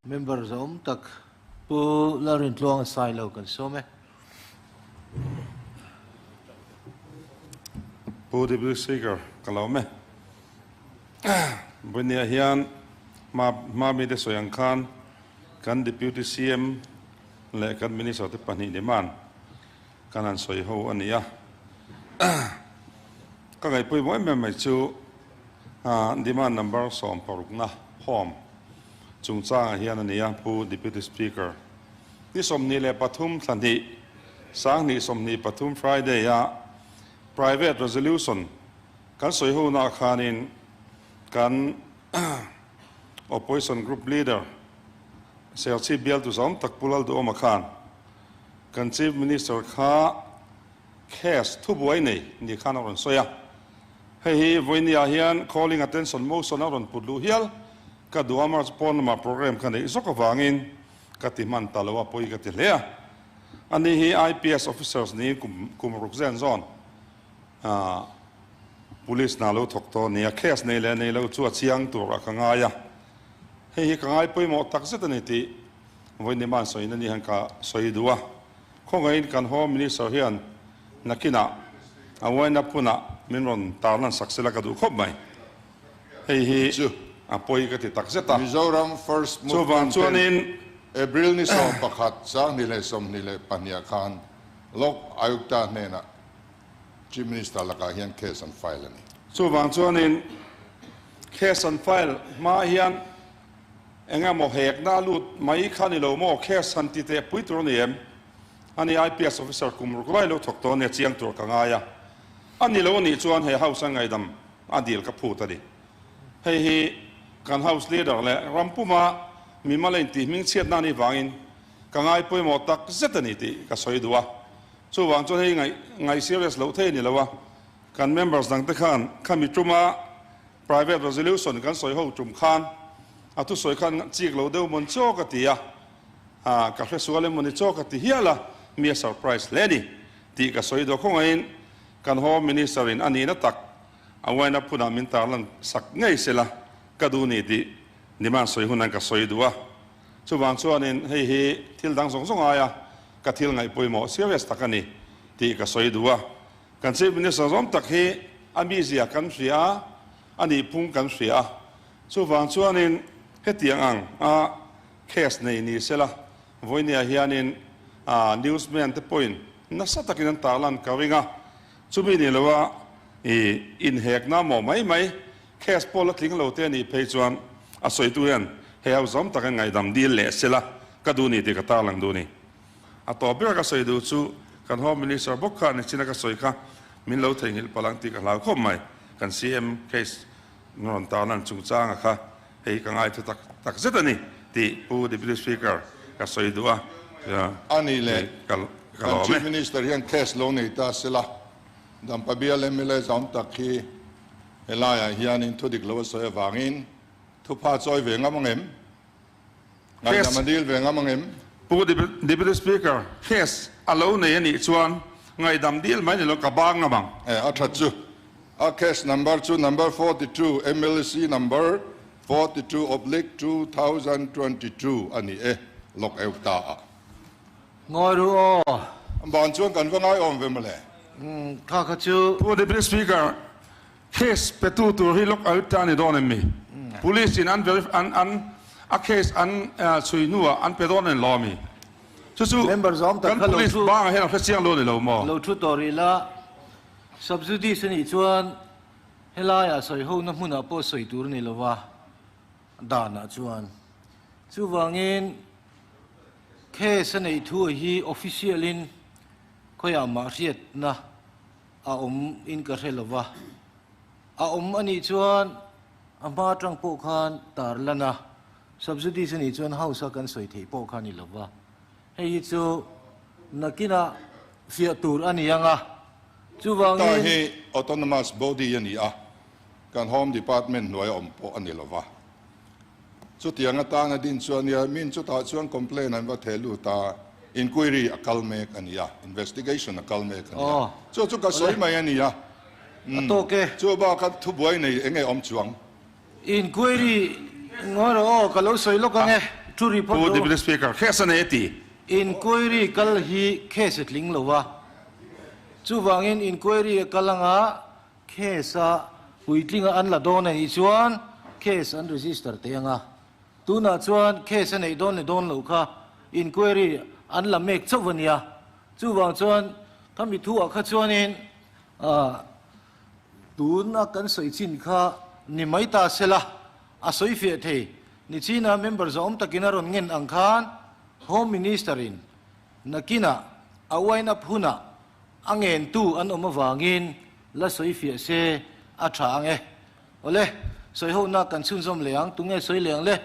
Member zawm tak Pu Lalrintluanga Sailo kan sawm e. Pu Deputy Speaker, ka lawm e. Vawinia hian hma hma mite sawi ang khan kan Deputy CM leh kan Minister te pahnih demand kan han sawi ho a ni a. Ka ngaihpawimawh em em mai chu demand number sawmparukna Home chungchangah hian a ni a, Pu Deputy Speaker. Ni 23 thla hnih, 2023 Friday a Private Resolution kan sawi hunah khanin kan Opposition Group Leader Serchhip bialtu zawm tak Pu Lalduhawma khan kan Chief Minister kha case thubuai nei ni khan a rawn sawi a. Hei hi vawinia hian Calling Attention Motion a rawn put luh hial ka duh a, March pawn lamah programme ka neih zawk avangin ka ti hman ta lo a, pawi ka ti hle a. Ani hi IPS officers niin kum kum ruk zen zawn Police hna lo thawk tawh a ni a, case nei leh nei lo chu a chiang tur a ka ngai a. Hei hi ka ngai pawimawh tak zet a ni tih vawiin man sawiin ani hian ka sawi duh a. Khawngaihin kan Home Minister hian nakinah a uaina phunah min rawn tarlan sak sela ka duh khawp mai. Hei hi Chu. a pawi ka ti tak zet a. Mizoram First Chuvang Movement ten chuanin. April ni 11, 2022 khan Lok Ayukta hnenah Chief Minister lakah hian case an file a ni. Chuvang chuanin case an file hma hian Eng emaw hekna a lut mai kha ni lo maw? Case han ti teh pui tur a ni em? A ni IPS officer kum ruk lai lo thawk tawh a nia chiang tur ka ngai a. A ni lo a nih chuan he house a ngaidam a dil ka phut a ni. Hei hi kan house leader leh ram puma mimal a intih hming chhiatna a nih vangin ka ngai pawimawh tak zet a ni tih ka sawi duh a. Chuvang chuan hei ngaih ngaih serious loh thei a ni lo a. Kan members dangte khan khami tuma Private resolution kan sawi ho tum khan a thusawi khan chik lo deuh mawn chaw ka ti a, ka hre sual em mawni chaw ka ti hial a, mi a surprise hle a ni tih ka sawi duh khawngaihin kan Home Minister in a nihna tak a uaina phunah min tarlan sak ngei sela ka duh ni tih demand sawi hunan ka sawi duh a. Chuvang chuanin hei hi thil dang zawng zawng aia ka thil ngaih pawimawh serious tak a ni tih ka sawi duh a. Kan Chief Minister zawm tak hi a mizia kan hria a, a nihphung kan hria a. Chuvang chuanin hetiang ang a case nei ni sela, vawinia hianin newsman te pawhin nasa takin an tarlan ka ring a. Chumi ni loa i inhekna maw mai mai case pawh la tling lo te anih phei chuan a sawitu hian hei ho zawm takin ngaihdam dil leh sela ka duh ni tih ka tarlang duh a ni. A tawp ber ka sawi duh chu kan Home Minister bawk kha nichina ka sawi kha min lo theihnghilh palh ang tih ka hlau khawp mai. Kan CM case rawn tarlan chungchanga kha hei ka ngaithu tak tak zet a ni tih Pu Deputy Speaker ka sawi duh a, A nih leh ka kan lawm e. Chief Minister hian case lo nei ta sela, Dampa bial mla zawm tak hi helaiah hianin thudik lo a sawi avangin thupha chawi ve ngam ang em? Ngaihdam a dil ve ngam ang em? Pu Deputy Speaker, case a lo nei a nih chuan ngaihdam dil mai ni lo ka bang ngam ang. E, a that chu. A case number chu number 42, MLC number 42 oblique 2022 a ni e, lawk eu ta a. Ngawi ru aw. Ban chuan kan va ngaiawm ve mawle. Kha kha chu. Pu Deputy Speaker, Case petu tur hi lawk al ta ni dawn em mi? Police in an verif an an a case an chhui hnuah an pe dawn a ni lo ami? Chu chu Member zawm tak kan kha lo police thu bangah hian a hre chiang lo a ni lo maw? Lo thu tawh rih la, subjudice a nih chuan helaiah sawi hona hmunah pawh sawi tur a ni lo va, danah chuan. Chuvangin case a neih thu hi official in khawiah mah hriatna A awm in ka hre lova, a awm a nih chuan a hma atang pawh khan tar lan a, subsidies a nih chuan house a kan sawi theih pawh kha a ni lova, hei hi chu nakinah fiah tur a ni ang a, Ta chuvangin. hi autonomous body a ni a, kan home department hnuai a awm pawh a ni lova, Chutiang atana din chuan nia min chutah chuan complaint an va theh lut a, inquiry a kal mek a ni a, investigation a kal mek a ni a. Chu chu ka sawi mai a ni a. Chu baka thubuai nei eng nge awm chuang? Inquiry ngawi rawh aw, ka lo sawi lawk ang e. Thu ri phawt Pu rawh. Deputy Speaker, case a nei a ti. Inquiry kal hi case a tling lo a, chuvangin inquiry a kal anga case a puitlinga an la dawn a nih chuan case an register teh anga, tunah chuan case a neih dawn leh dawn loh kha inquiry an la mek chauh a nia, chuvang chuan khami thuah kha chuanin tuna kan sawi chin kha ni mai ta sela a sawi fiah thei. Nichina member zawm takin a rawn ngen ang khan Home Minister in nakinah a wind up hunah a ngentu an awm avangin la sawi fiah se a tha ang e. Awle, sawi honak kan chhunzawm leh ang, tunge sawi leh ang le?